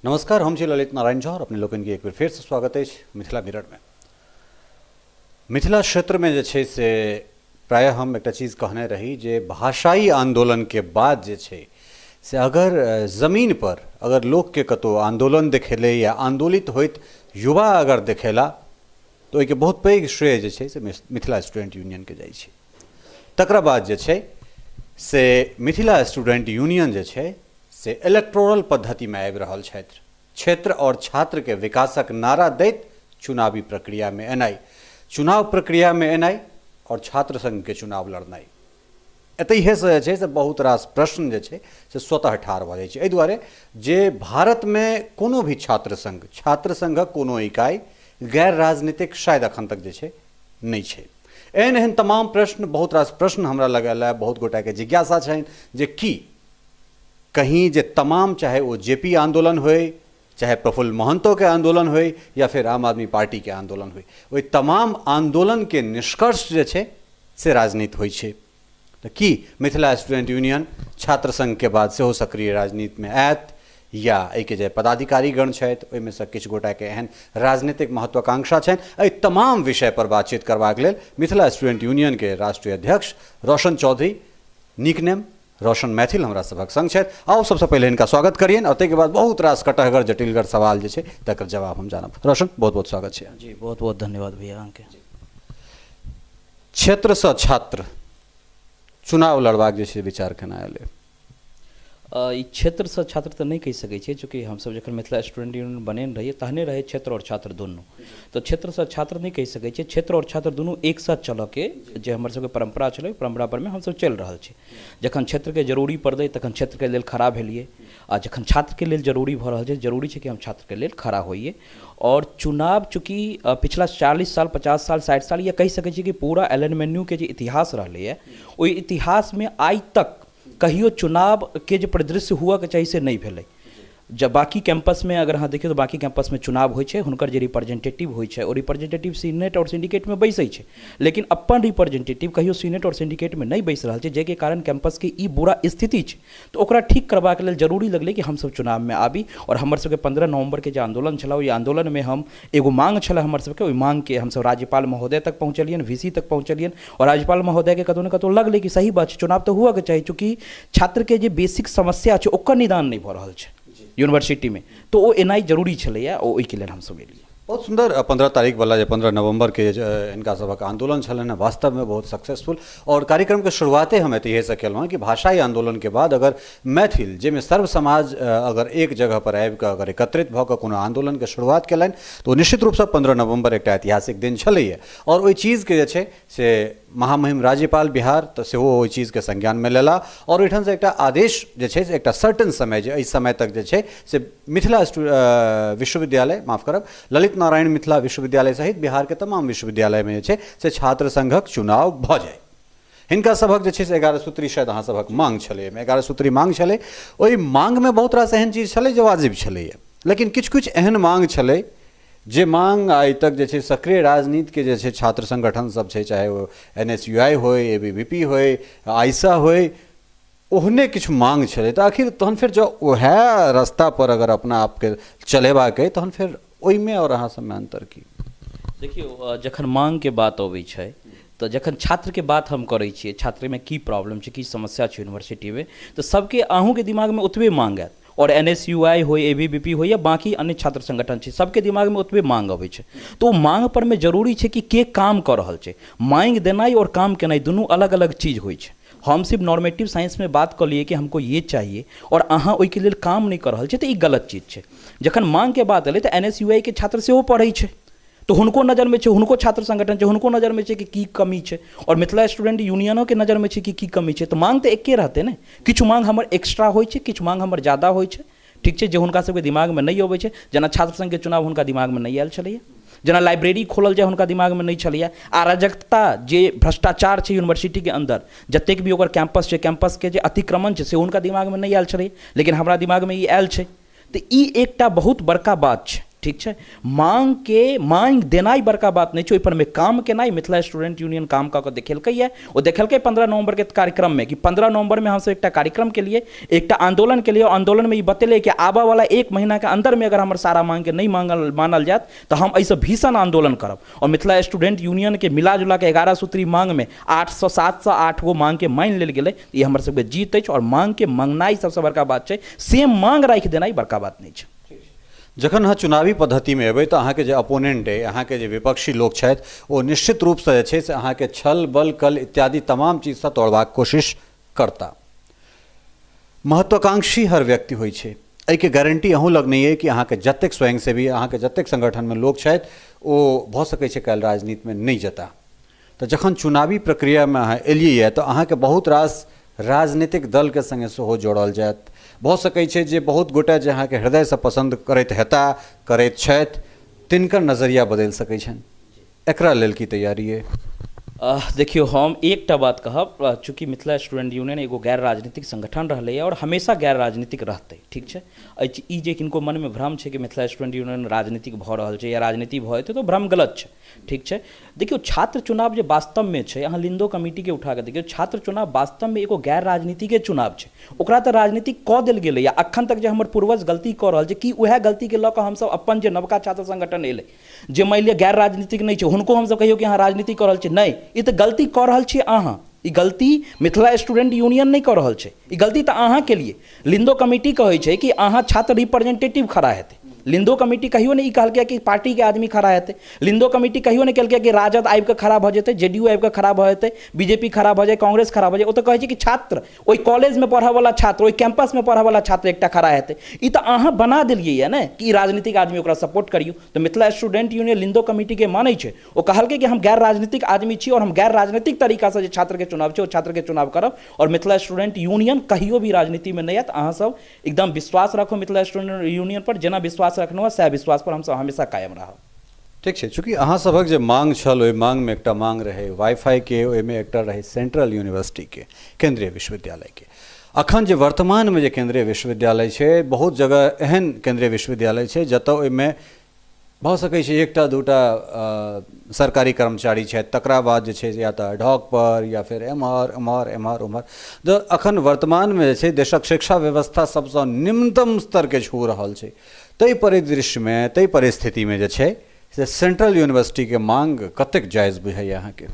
नमस्कार, हम छी ललित नारायण झा और अपने लोकनि के एक बेर फेरसँ स्वागत अछि मिथिला मिररमे। मिथिला क्षेत्रमे जे छै से प्रायः हम एकटा चीज कहने रही जे भाषाई आंदोलनके बाद जे छै से अगर जमीन पर अगर लोकके कतहु आंदोलन देखेलै या आंदोलित होइत युवा अगर देखेला तऽ ओहिके बहुत पैघ श्रेय जे छै से मिथिला स्टूडेंट यूनियनके जाइ छै। तकरा बाद जे छै से मिथिला स्टूडेंट यूनियन जे छै से इलेक्टोरल पद्धतिमे आबि रहल छथि। क्षेत्र और छात्रके विकासक नारा दैत चुनावी प्रक्रियामे एनाइ, चुनाव प्रक्रियामे एनाइ और छात्र संघके चुनाव लड़नाइ, एतहिएसँ जे छै से बहुत रास प्रश्न जे छै से स्वतः ठाढ़ भऽ जाइ छै। एहि दुआरे जे भारतमे कोनो भी छात्र संघ, छात्र संघक कोनो इकाइ गैर राजनीतिक शायद अखन तक जे छै नहि छै। एहन एहन तमाम प्रश्न, बहुत रास प्रश्न हमरा लगल है, बहुत गोटाके जिज्ञासा छनि जे की कहीं जे तमाम, चाहे ओ जेपी आंदोलन होय, चाहे प्रफुल्ल महंतो के आंदोलन होय या फिर आम आदमी पार्टी के आंदोलन होय, ओहि तमाम आंदोलन के निष्कर्ष जे छै से राजनीति होइ छै। तऽ की मिथिला स्टूडेंट यूनियन छात्र संघ के बाद सेहो सक्रिय राजनीतिमे आयत या एहिके जे पदाधिकारीगण छथि ओहिमे सँ किछु गोटाके एहन राजनीतिक महत्वाकांक्षा छनि? एहि तमाम विषय पर बातचीत करबाक लेल मिथिला स्टूडेंट यूनियन के राष्ट्रीय अध्यक्ष रोशन चौधरी, निकनेम रोशन मैथिल, हमरा सभक संग छथि। आउ सबसँ पहिले हिनका स्वागत करियनि और ताहिके बाद बहुत रास कटहगर जटिलगर सवाल जे छै तकर जवाब हम जानब। रोशन, बहुत बहुत स्वागत छै। जी, बहुत बहुत धन्यवाद भैया अहाँके। क्षेत्रसँ छात्र चुनाव लड़बाक जे छै विचार केना एलै? ई क्षेत्रसँ छात्र तऽ नहि कहि सकै छियै, चूँकि हमसभ जखन मिथिला स्टूडेंट यूनियन बनेने रहियै तहने रहै क्षेत्र और छात्र दुनू, तऽ क्षेत्रसँ छात्र नहि कहि सकै छियै। क्षेत्र और छात्र दुनू एक साथ चलऽके जे हमर सबके परम्परा छलै, परम्परा परमे हमसभ चलि रहल छी। जखन क्षेत्रके जरूरी पड़लै तखन क्षेत्रके लेल खड़ा भेलियै, आ जखन छात्रके लेल जरूरी भऽ रहल छै, जरूरी छै कि हम छात्रके लेल खड़ा होइए। और चुनाव चूँकि पिछला 40 साल 50 साल 60 साल या कहि सकै छी कि पूरा LNMNU के जे इतिहास रहलैए, ओहि इतिहासमे आइ तक कहियो चुनाव के जे परिदृश्य हुअके चाही से नहि भेलै। जब बाकी कैंपसमे अगर अहाँ देखियौ तऽ बाकी कैंपसमे चुनाव होइ छै, हुनकर जे रिप्रेजेंटेटिव होइ छै ओ रिप्रेजेंटेटिव सीनेट और सिंडिकेटमे बैसै छै, लेकिन अपन रिप्रेजेंटेटिव कहियो सीनेट और सिंडिकेटमे नहि बैस रहल छै, जाहिके कारण कैंपसके ई बुरा स्थिति छै। तऽ ओकरा ठीक करबाक लेल जरूरी लगलै कि हमसभ चुनावमे आबी। और हमर सबके 15 नवम्बरके जे आंदोलन छलै, ओहि आंदोलनमे हम एगो मांग छलै हमर सबके, ओहि मांगके हमसभ राज्यपाल महोदय तक पहुँचलियनि, VC तक पहुँचलियनि। और राज्यपाल महोदयके कतहु ने कतहु लगलै कि सही बात छै, चुनाव तऽ हुअके चाही, चूँकि छात्रके जे बेसिक समस्या छै ओकर निदान नहि भऽ रहल छै यूनिवर्सिटीमे, तो ओ एनाइ जरूरी छलैया, ओहिके लेल हमसभ एलियै। बहुत सुंदर। 15 तारीख वाला जे 15 नवंबर के हिनका सभक आंदोलन छलनि, वास्तवमे बहुत सक्सेसफुल। और कार्यक्रम के शुरुआते हम एतहिएसँ केलहुँ कि भाषाई आंदोलन के बाद अगर मैथिल जाहिमे सर्व समाज अगर एक जगह पर आबि कऽ अगर एकत्रित भऽ कऽ कोनो आंदोलन के शुरुआत केलनि तऽ ओ निश्चित रूपसँ 15 नवंबर एकटा ऐतिहासिक दिन छलैया। और ओहि चीजके जे छै से महामहिम राज्यपाल बिहार तऽ सेहो ओहि चीजके संज्ञानमे लेला और ओहिठामसँ एकटा आदेश जे छै से एकटा सर्टन समय जे एहि समय तक जे छै से मिथिला विश्वविद्यालय, माफ करब, ललित नारायण मिथिला विश्वविद्यालय सहित बिहार के तमाम विश्वविद्यालयमे जे छै से छात्र संघक चुनाव भऽ जाय। हिनका सभक जे छै से 11 सूत्री शायद अहाँ सभक मांग छलै, एहिमे 11 सूत्री मांग छलै। ओहि मांगमे बहुत रास एहन चीज छलै जे वाजिब छलैए, लेकिन किछु किछु एहन मांग छलै जे मांग आइ तक जे छै सक्रिय राजनीतिके जे छै छात्र संगठन सब छै, चाहे ओ NSUI होय, ABVP होय, आइसा होय, ओहने किछु मांग छलै। तऽ आखिर तहन फेर जँ उएह रास्ता पर अगर अपना आपके चलेबाक अइ तहन फेर ओहिमे और अहाँ सबमे अन्तर की? देखियौ, जखन मांगके बात अबै छै तऽ जखन छात्रके बात हम करै छियै, छात्रमे की प्रॉब्लम छै, की समस्या छै यूनिवर्सिटीमे, तऽ सबके अहूँके दिमागमे ओतबे मांग आयत। और NSUI होय, ABVP होय या बाकी अन्य छात्र संगठन छै, सबके दिमागमे ओतबे मांग अबै छै। तऽ ओ मांग परमे जरूरी छै कि के काम कऽ रहल छै। मांग देनाइ और काम केनाइ दुनू अलग अलग चीज होइ छै। हम सिर्फ नॉर्मेटिव साइंसमे बात कऽ लियै कि हमको ये चाहिए और अहाँ ओहिके लेल काम नहि कऽ रहल छै, तऽ ई गलत चीज छै। जखन मांगके बात एलै तऽ NSUI के छात्र सेहो पढ़ै छै, तऽ हुनको नजरमे छै, हुनको छात्र संगठन छै, हुनको नजरमे छै कि की कमी छै, और मिथिला स्टूडेंट यूनियनोके नजरमे छै कि की कमी छै। तऽ मांग तऽ एके रहतै ने, किछु मांग हमर एक्स्ट्रा होइ छै, किछु मांग हमर ज्यादा होइ छै, ठीक छै, जे हुनका सबके दिमागमे नहि अबै छै। जेना छात्र संघके चुनाव हुनका दिमागमे नहि आयल छलैया, जेना लाइब्रेरी खोलल जाय हुनका दिमागमे नहि छलैया, अराजकता जे भ्रष्टाचार छै यूनिवर्सिटीके अंदर, जतेक भी ओकर कैंपस छै, कैंपसके जे अतिक्रमण छै से हुनका दिमागमे नहि आयल छलै, लेकिन हमरा दिमागमे ई आयल छै। तऽ ई एकटा बहुत बड़का बात छै। ठीक छै। मांगके मांग देनाइ बड़का बात नहि छै, ओहि परमे काम केनाइ। मिथिला स्टूडेंट यूनियन काम कऽ कऽ देखेलकैए। ओ देखेलकै 15 नवम्बरके कार्यक्रममे कि 15 नवम्बरमे हमसब एकटा कार्यक्रम केलियै, एकटा आंदोलन केलियै। आंदोलनमे ई बतेलै कि आबऽ वाला 1 महीनाके अंदरमे अगर हमर सारा मांगके नहि मानल जायत तऽ हम एहिसँ भीषण आंदोलन करब। और मिथिला स्टूडेंट यूनियनके मिला जुला के 11 सूत्री मांगमे 807 से 8 गो मांगके मानि लेल गेलै। ई हमर सबके जीत अछि। और मांगके मांगनाइ सबसँ बड़का बात छै, सेम मांग राखि देनाइ बड़का बात नहि छै। जखन अहाँ चुनावी पद्धतिमे एबै तऽ अहाँके जे अपोनेंट अइ, अहाँके जे विपक्षी लोक छथि, ओ निश्चित रूपसँ जे छै से अहाँके छल बल कल इत्यादि तमाम चीजसँ तोड़बाक कोशिश करता। महत्वाकांक्षी हर व्यक्ति होइ छै, एहिके गारंटी अहूँ लग नहि अइ कि अहाँके जतेक स्वयंसेवी, अहाँके जतेक संगठनमे लोक छथि ओ भऽ सकै छै काल्हि राजनीतिमे नहि जेता। तऽ जखन चुनावी प्रक्रियामे अहाँ एलियै तऽ अहाँके बहुत रास राजनीतिक दलके सङ्गे सेहो जोड़ल जायत। भऽ सकै छै जे बहुत गोटे जे अहाँके हृदयसँ पसन्द करैत हेता, करैत छथि, तिनकर नजरिया बदलि सकै छनि। एकरा लेल की तैयारी अइ? देखियौ, हम एकटा बात कहब, चूँकि मिथिला स्टूडेंट यूनियन एगो गैर राजनीतिक संगठन रहलैए और हमेशा गैर राजनीतिक रहतै, ठीक छै। ई जे किनको मनमे भ्रम छै कि मिथिला स्टूडेंट यूनियन राजनीतिक भऽ रहल छै या राजनीति भऽ जेतै, तऽ भ्रम गलत छै, ठीक छै। देखियौ, छात्र चुनाव जे वास्तवमे छै, अहाँ लिंदो कमिटीके उठा कऽ देखियौ, छात्र चुनाव वास्तवमे एगो गैर राजनीतिके चुनाव छै। ओकरा तऽ राजनीतिक कऽ देल गेलैए। अखन तक जे हमर पूर्वज गलती कऽ रहल छै, कि उएह गलतीके लऽ कऽ हमसब अपन जे नवका छात्र संगठन एलै, जे मानि लिअ गैर राजनीतिक नहि छै, हुनको हमसब कहियौ कि अहाँ राजनीति कऽ रहल छी? नहि, ई तऽ गलती कऽ रहल छी अहाँ। ई गलती मिथिला स्टूडेंट यूनियन नहि कऽ रहल छै, ई गलती तऽ अहाँ केलियै। लिंदो कमिटी कहै छै कि अहाँ छात्र रिप्रेजेंटेटिव खड़ा हेतै। लिंदो कमिटी कहियो नहि ई कहलकै कि पार्टीके आदमी खड़ा हेतै। लिंदो कमिटी कहियो नहि कहलकै कि राजद आबि कऽ खड़ा भऽ जेतै, जेडीयू आबि कऽ खड़ा भऽ जेतै, बीजेपी खड़ा भऽ जाय, कांग्रेस खड़ा भऽ जाय। ओ तऽ कहै छै कि छात्र, ओहि कॉलेजमे पढ़ऽवला छात्र, ओहि कैंपसमे पढ़ऽवला छात्र एकटा खड़ा हेतै। ई तऽ अहाँ बना देलियै ये ने कि ई राजनीतिक आदमी, ओकरा सपोर्ट करियौ। तऽ मिथिला स्टूडेंट यूनियन लिंदो कमिटीके मानै छै। ओ कहलकै कि हम गैर राजनीतिक आदमी छी और हम गैर राजनीतिक तरीकासँ जे छात्रके चुनाव छै ओ छात्रके चुनाव करब। और मिथिला स्टूडेंट यूनियन कहियो भी राजनीतिमे नहि आयत। अहाँ सब एकदम विश्वास राखू मिथिला स्टूडेंट यूनियन पर, जेना विश्वास रखलहुँ सएह विश्वास पर हमसब हमेशा कायम रहब। ठीक छै। चूँकि अहाँ सभक जे मांग छल, ओहि मांगमे एकटा मांग रहै वाईफाईके, ओहिमे एकटा रहै सेंट्रल यूनिवर्सिटीके, केंद्रीय विश्वविद्यालयके। अखन जे वर्तमानमे जे केंद्रीय विश्वविद्यालय छै, बहुत जगह एहन केंद्रीय विश्वविद्यालय छै जतऽ ओहिमे भऽ सकै छै एकटा दूटा सरकारी कर्मचारी छथि, तकरा बाद जे छै या तऽ एडहॉक पर या फेर एम्हर एम्हर एम्हर ओम्हर। तऽ अखन वर्तमानमे जे छै देशक शिक्षा व्यवस्था सबसँ निम्नतम स्तरके छू रहल छै। ताहि परिदृश्यमे, ताहि परिस्थितिमे जे छै से सेंट्रल यूनिवर्सिटीके मांग कतेक जायज बुझाइए अहाँके?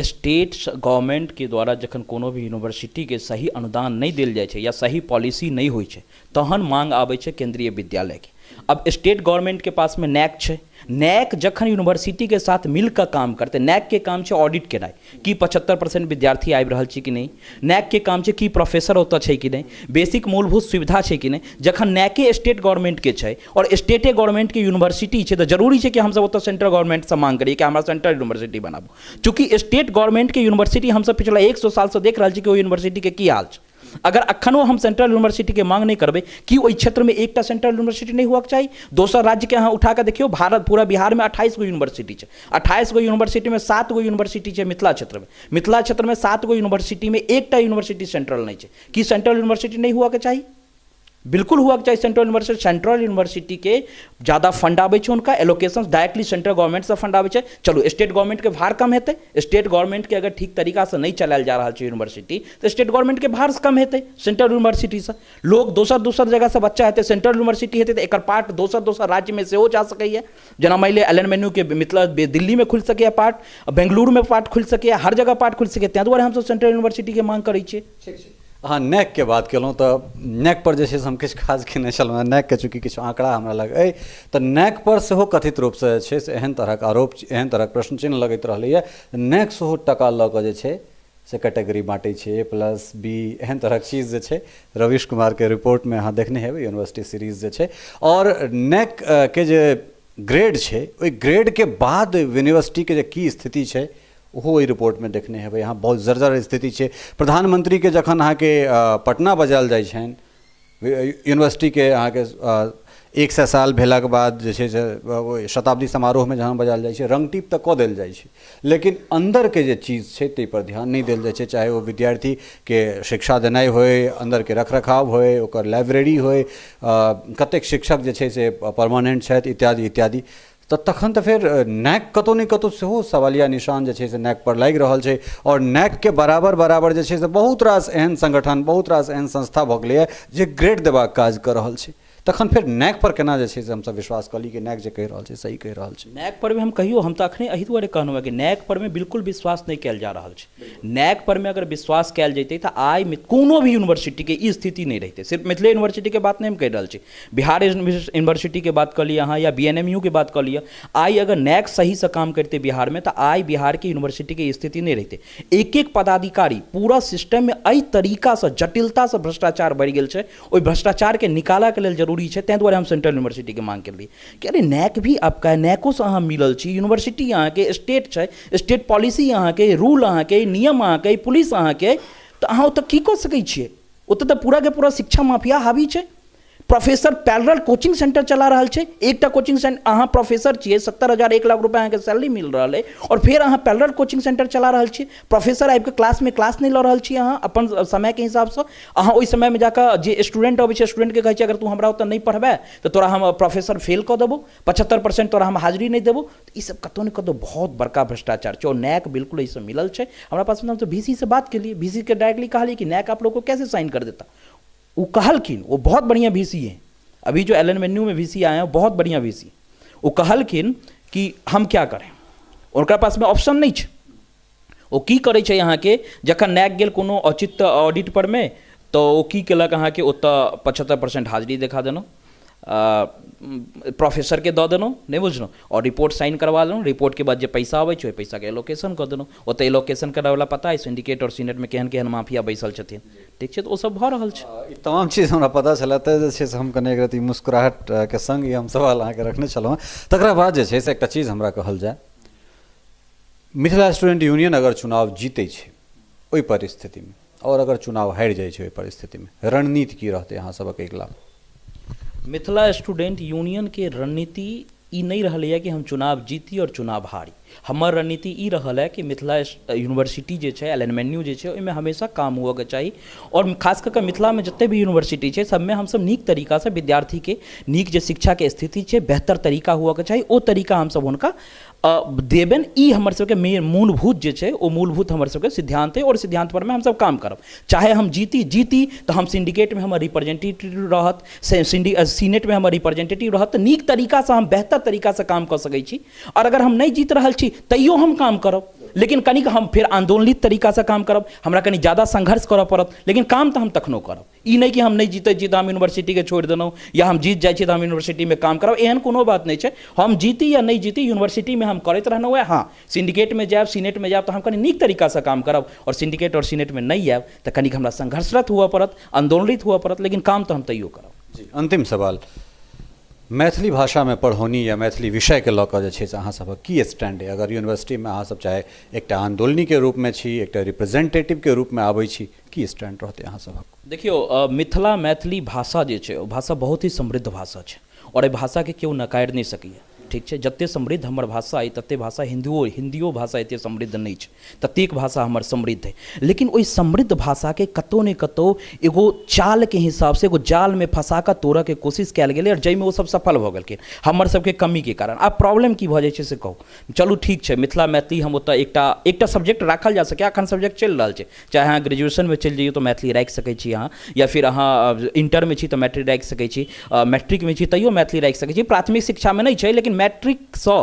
स्टेट गवर्नमेंटके द्वारा जखन कोनो भी यूनिवर्सिटीके सही अनुदान नहि देल जाइ छै या सही पॉलिसी नहि होइ छै, तहन मांग आबै छै केंद्रीय विद्यालयके। अब स्टेट गवर्नमेंटके पासमे नैक छै। नैक जखन यूनिवर्सिटीके साथ मिलकर काम करतै, नैकके काम छै ऑडिट केनाइ कि 75% विद्यार्थी आबि रहल छै कि नहि, नैकके काम छै कि प्रोफेसर ओतऽ छै कि नहि, बेसिक मूलभूत सुविधा छै कि नहि। जखन नैके स्टेट गवर्नमेंटके छै और स्टेटे गवर्नमेंटके यूनिवर्सिटी छै, तऽ जरूरी छै कि हमसब ओतऽ सेंट्रल गवर्नमेंटसँ मांग करियै कि हमरा सेंट्रल यूनिवर्सिटी बनाबू। चूँकि स्टेट गवर्नमेंटके यूनिवर्सिटी हमसब पिछला 100 सालसँ देख रहल छी कि ओहि यूनिवर्सिटीके की हाल छै। अगर अखनो हम सेंट्रल यूनिवर्सिटीके मांग नहि करबै, कि ओहि क्षेत्रमे एकटा सेंट्रल यूनिवर्सिटी नहि हुअके चाही? दोसर राज्यके अहाँ उठा कऽ देखियौ, भारत पूरा बिहारमे 28 गो यूनिवर्सिटी छै। 28 गो यूनिवर्सिटीमे 7 गो यूनिवर्सिटी छै मिथिला क्षेत्रमे। मिथिला क्षेत्रमे 7 गो यूनिवर्सिटीमे एकटा यूनिवर्सिटी सेंट्रल नहि छै। की सेंट्रल यूनिवर्सिटी नहि हुअके चाही? बिल्कुल हुअके चाही सेंट्रल यूनिवर्सिटी। सेंट्रल यूनिवर्सिटीके ज़्यादा फंड आबै छै, हुनका एलोकेशन डायरेक्टली सेंट्रल गवर्नमेंटसँ फंड आबै छै। चलू स्टेट गवर्नमेंटके भार कम हेतै। स्टेट गवर्नमेंटके अगर ठीक तरीकासँ नहि चलायल जा रहल छै यूनिवर्सिटी, तऽ स्टेट गवर्नमेंटके भार कम हेतै सेंट्रल यूनिवर्सिटीसँ। लोग दोसर दोसर जगहसँ बच्चा हेतै, सेंट्रल यूनिवर्सिटी हेतै तऽ एकर पार्ट दोसर दोसर राज्यमे सेहो जा सकैए। जेना मानि लिअ एल.एन.एम.यू के मिथिला दिल्लीमे खुलि सकैए पार्ट, बेंगलुरुमे पार्ट खुलि सकैए, हर जगह पार्ट खुलि सकैए। ताहि दुआरे हमसब सेंट्रल यूनिवर्सिटीके मांग करै छियै। ठीक छै। अहाँ नैकके बात केलहुँ तऽ नैक पर जे छै से हम किछु खास केने छलहुँ। नैकके चूँकि किछु आँकड़ा हमरा लग अइ, तऽ नैक पर सेहो कथित रूपसँ जे छै से एहन तरहक आरोप, एहन तरहक प्रश्न चिन्ह लगैत रहलैए। नैक सेहो टका लऽ कऽ जे छै से कैटेगरी बाँटै छै, A+B एहन तरहक चीज जे छै रवीश कुमारके रिपोर्टमे अहाँ देखने हेबै, यूनिवर्सिटी सीरीज जे छै। और नैक के जे ग्रेड छै, ओहि ग्रेडके बाद यूनिवर्सिटीके जे की स्थिति छै ओहो ओहि रिपोर्टमे देखने हेबै। यहाँ बहुत जर्जर स्थिति छै। प्रधानमंत्रीके जखन अहाँके पटना बजायल जाइ छनि, यूनिवर्सिटीके अहाँके 100 साल भेलाके बाद जे छै से ओहि शताब्दी समारोहमे जहाँ बजायल जाइ छै रङ्गटीप तऽ कऽ देल जाइ छै, लेकिन अन्दरके जे चीज छै ताहिपर ध्यान नहि देल जाइ छै, चाहे ओ विद्यार्थीके शिक्षा देनाइ होइ, अन्दरके रखरखाव होइ, ओकर लाइब्रेरी होइ, कतेक शिक्षक जे छै से परमानेन्ट छथि इत्यादि इत्यादि। तऽ तखन तऽ फेर नैक कतहु ने कतहु सेहो सवालिया निशान जे छै से नैक पर लागि रहल छै। आओर नैकके बराबर बराबर जे छै से बहुत रास एहन संगठन, बहुत रास एहन संस्था भऽ गेलैए जे ग्रेड देबाक काज कऽ रहल छै। तखन फेर नैक पर केना जे छै से हमसब विश्वास कऽ ली कि नैक जे कहि रहल छै सही कहि रहल छै? नैक पर भी हम कहियो, हम तऽ अखने एहि दुआरे कहलहुँ कि नैक पर मे बिल्कुल विश्वास नहि कयल जा रहल छै। नैक पर मे अगर विश्वास कयल जैतै तऽ आइ कोनो भी यूनिवर्सिटीके ई स्थिति नहि रहितै। सिर्फ मिथिले यूनिवर्सिटीके बात नहि हम कहि रहल छी, बिहार यूनिवर्सिटीके बात कऽ लिअ अहाँ या BNMU के बात कऽ लिअ। आइ अगर नैक सहीसँ काम करितै बिहारमे तऽ आइ बिहारके यूनिवर्सिटीके स्थिति नहि रहितै। एक एक पदाधिकारी पूरा सिस्टममे एहि तरीकासँ जटिलतासँ भ्रष्टाचार बढ़ि गेल छै, ओहि भ्रष्टाचारके निकालऽके लेल जरूरी छै। ताहि दुआरे हम सेंट्रल यूनिवर्सिटी के मांग केलियै कि अरे नैक भी आपका है, नैको से अहाँ मिलल छी, यूनिवर्सिटी अहाँके, स्टेट छै, स्टेट पॉलिसी अहाँके, रूल अहाँके, नियम अहाँके, पुलिस अहाँके, तऽ अहाँ ओतऽ की कऽ सकै छियै? ओतऽ तऽ पूरा के पूरा शिक्षा माफिया हावी छै। प्रोफेसर पैरेलल कोचिंग सेंटर चला रहल छै। एकटा कोचिंग सेंटर, अहाँ प्रोफेसर छियै, 70,000 1 लाख रुपया अहाँके सैलरी मिल रहल अइ और फेर अहाँ पैरेलल कोचिंग सेंटर चला रहल छियै। प्रोफेसर आबिके क्लासमे क्लास नहि लऽ रहल छियै अहाँ अपन समयके हिसाबसँ। अहाँ ओहि समयमे जाकऽ जे स्टूडेंट अबै छै स्टूडेंटके कहै छियै अगर तू हमरा ओतऽ नहि पढ़बै तऽ तोरा हम प्रोफेसर फेल कऽ देबौ, 75% तोरा हम हाजिरी नहि देबौ। तऽ ई सब कतहु ने कतहु बहुत बड़का भ्रष्टाचार छै और नैक बिल्कुल एहिसँ मिलल छै। हमरा पास हम तऽ VC से बात केलियै, VC के डायरेक्टली कहलियै कि नैक आप लोग को कैसे साइन कर देता? वो कहलखिन, वो बहुत बढ़िया VC हैं, अभी जो LNMU में VC आए हैं वो बहुत बढ़िया VC। वो कहलखिन कि हम क्या करें, उनका पास में ऑप्शन नहीं छै। ओ की करै छै अहाँके, जखन नैक गेल कोनो औचित्य ऑडिट पर में तऽ ओ की केलक अहाँके, ओतऽ 75% हाजिरी देखा देलहुँ, प्रोफेसरके दऽ देलहुँ, नहि बुझलहुँ, आओर रिपोर्ट साइन करवा लेलहुँ। रिपोर्टके बाद जे पैसा अबै छै ओहि पैसाके एलोकेशन कऽ देलहुँ। ओतऽ एलोकेशन करैवला पता है सिंडिकेट आओर सीनेटमे केहन केहन माफिया बैसल छथिन, ठीक छै, तऽ ओ सब भऽ रहल छै। ई तमाम चीज हमरा पता छलै, तऽ जे छै से हम कने एक रति मुस्कुराहट के संग ई हम सवाल अहाँके रखने छलहुँ। तकरा बाद जे छै से एकटा चीज हमरा कहल जाय, मिथिला स्टूडेंट यूनियन अगर चुनाव जीतै छै ओहि परिस्थितिमे और अगर चुनाव हारि जाइ छै ओहि परिस्थितिमे, रणनीति की रहतै अहाँ सबक अगिला? मिथिला स्टूडेंट यूनियन के रणनीति ई नहि रहलैए कि हम चुनाव जीती और चुनाव हारी। हमर रणनीति ई रहल है कि मिथिला यूनिवर्सिटी जे छै, LNMU जे छै, ओहिमे हमेशा काम हुअके चाही। और खास कऽ कऽ मिथिलामे जते भी यूनिवर्सिटी छै सबमे हमसब नीक तरीकासँ विद्यार्थीके नीक जे शिक्षाके स्थिति छै बेहतर तरीका हुअके चाही, ओ तरीका हमसब हुनका देबनि। ई हमर सबके मेन मूलभूत जे छै ओ मूलभूत हमर सबके सिद्धांत है और सिद्धांत पर में हमसब काम करब। चाहे हम जीती जीती तऽ हम सिंडिकेटमे हमर रिप्रेजेंटेटिव रहत, सीनेटमे हमर रिप्रेजेंटेटिव रहत, तऽ नीक तरीकासँ हम बेहतर तरीकासँ काम कऽ सकै छी। और अगर हम नहि जीत रहल छी तैयो हम काम करब, लेकिन कनिक हम फेर आन्दोलनित तरीकासँ काम करब, हमरा कनि ज़्यादा संघर्ष करऽ पड़त, लेकिन काम तऽ हम तखनो करब। ई नहि कि हम नहि जीतै छी तऽ हम यूनिवर्सिटीके छोड़ि देलहुँ या हम जीत जाइ छी तऽ हम यूनिवर्सिटीमे काम करब, एहन कोनो बात नहि छै। हम जीती या नहि जीती यूनिवर्सिटीमे हम करैत रहलहुँ हँ। हाँ, सिंडिकेटमे जायब, सीनेटमे जायब तऽ हम कनि नीक तरीकासँ काम करब, और सिंडिकेट और सीनेटमे नहि आयब तऽ कनिक हमरा संघर्षरत हुअ पड़त, आन्दोलनित हुअ पड़त, लेकिन काम तऽ हम तैयो करब। जी, अंतिम सवाल, मैथिली भाषामे पढ़ौनी या मैथिली विषयके लऽ कऽ जे छै से अहाँ सभक की स्टैंड अइ? अगर यूनिवर्सिटीमे अहाँ सब चाहे एकटा आन्दोलनीके रूपमे छी, एकटा रिप्रेजेंटेटिवके रूपमे आबै छी, की स्टैंड रहतै अहाँ सभक? देखियौ, मिथिला मैथिली भाषा जे छै ओ भाषा बहुत ही समृद्ध भाषा छै और एहि भाषाके केओ नकारि नहि सकैए, ठीक छै। जते समृद्ध हमर भाषा अइ तते भाषा हिन्दियो भाषा एते समृद्ध नहि छै, ततेक भाषा हमर समृद्ध अइ। लेकिन ओहि समृद्ध भाषाके कतहु ने कतहु एगो चालके हिसाबसँ एगो जालमे फँसा कऽ तोड़ऽके कोशिश कयल गेलै और जाहिमे ओ सब सफल भऽ गेलखिन हमर सबके कमीके कारण। आब प्रॉब्लम की भऽ जाइ छै से कहू। चलू ठीक छै, मिथिला मैथिली हम ओतऽ एकटा सब्जेक्ट राखल जा सकैए, एखन सब्जेक्ट चलि रहल छै, चाहे अहाँ ग्रेजुएशनमे चलि जइयौ तऽ मैथिली राखि सकै छी अहाँ, या फिर अहाँ इंटरमे छी तऽ मैट्रिक राखि सकै छी, मैट्रिकमे छी तैयो मैथिली राखि सकै छी। प्राथमिक शिक्षामे नहि छै, लेकिन मैट्रिकसँ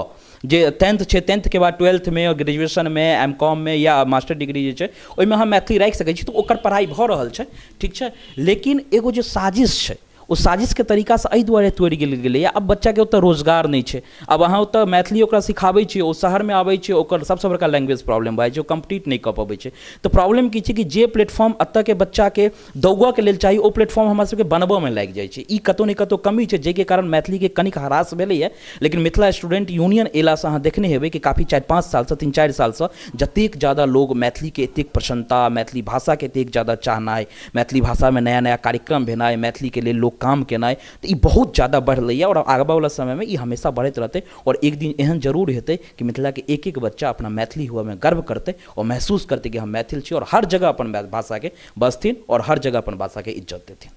जे 10th छै, 10th के बाद 12thमे और ग्रेजुएशनमे MCom में या मास्टर डिग्री जे छै ओहिमे अहाँ मैथिली राखि सकै छी, तऽ ओकर पढ़ाइ भऽ रहल छै, ठीक छै। लेकिन एगो जे साजिश छै ओ साजिशके तरीकासँ एहि दुआरे तोड़ि गेल गेलैए। आब बच्चाके ओतऽ रोजगार नहि छै, आब अहाँ ओतऽ मैथिली ओकरा सिखाबै छियै, ओ शहरमे आबै छै, ओकर सबसँ बड़का लैंग्वेज प्रॉब्लम भऽ जाइ छै, ओ कम्प्लीट नहि कऽ पबै छै। तऽ प्रॉब्लम की छै कि जे प्लेटफॉर्म एतऽके बच्चाके दौगऽके लेल चाही ओ प्लेटफॉर्म हमरा सबके बनबऽमे लागि जाइ छै। ई कतहु ने कतहु कमी छै जाहिके कारण मैथिलीके कनिक ह्रास भेलैए। लेकिन मिथिला स्टूडेंट यूनियन एलासँ अहाँ देखने हेबै कि काफी 4-5 सालसँ 3-4 सालसँ जतेक ज्यादा लोग मैथिलीके एतेक प्रसन्नता, मैथिली भाषाके एतेक ज्यादा चाहनाइ, मैथिली भाषामे नया नया कार्यक्रम भेनाइ, मैथिलीके लेल लोकके काम केनाइ, तऽ ई बहुत ज्यादा बढ़लैए आओर आबयवला समयमे ई हमेशा बढ़ैत रहतै। आओर एक दिन एहन जरूर हेतै कि मिथिलाके एक एक बच्चा अपना मैथिली हुअमे गर्व करतै आओर महसूस करतै कि हम मैथिल छी, आओर हर जगह अपन भाषाके बजथिन आओर हर जगह अपन भाषाके इज्जत देथिन।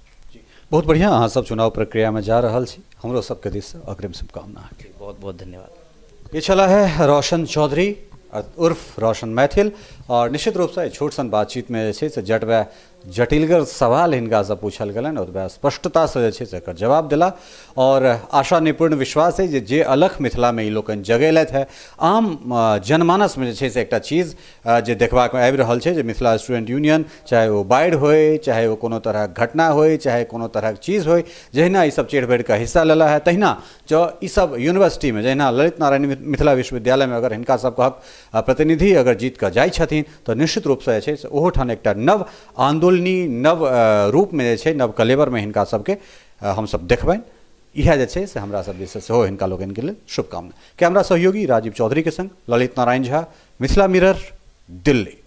बहुत बढ़िआँ, अहाँ सब चुनाव प्रक्रियामे जा रहल छी, हमरो सबके दिससँ अग्रिम शुभकामना। बहुत बहुत धन्यवाद। ये छला है रोशन चौधरी उर्फ रोशन मैथिल, और निश्चित रूपसँ छोट सन बातचीतमे जे छै से जटबे जटिलगर सवाल हिनकासँ पूछल गेलनि, ओतबे स्पष्टतासँ जे छै से एकर जवाब देला। और आशा निपूर्ण विश्वास है जे अलख मिथिलामे ई लोकनि जगेलथि है, आम जनमानसमे जे छै से एकटा चीज जे देखबाक आबि रहल छै जे मिथिला स्टूडेंट यूनियन चाहे ओ बाढ़ि होय, चाहे ओ कोनो तरहक घटना होय, चाहे कोनो तरहक चीज होय, जहिना ई सब चढ़ि बढ़िकऽ हिस्सा लेला है, तहिना जँ ई सब यूनिवर्सिटीमे जहिना ललित नारायण मिथिला विश्वविद्यालयमे अगर हिनका सबके प्रतिनिधि अगर जीत कऽ जाइ छथिन तऽ निश्चित रूपसँ जे छै से ओहोठाम एकटा नव आन्दोलनी नव रूपमे जे छै नव कलेवरमे हिनका सबके हमसब देखबनि। इएह जे छै से हमरा सब दिससँ सेहो हिनका लोकनिके लेल शुभकामना। कैमरा सहयोगी राजीव चौधरीके संग ललित नारायण झा, मिथिला मिरर, दिल्ली।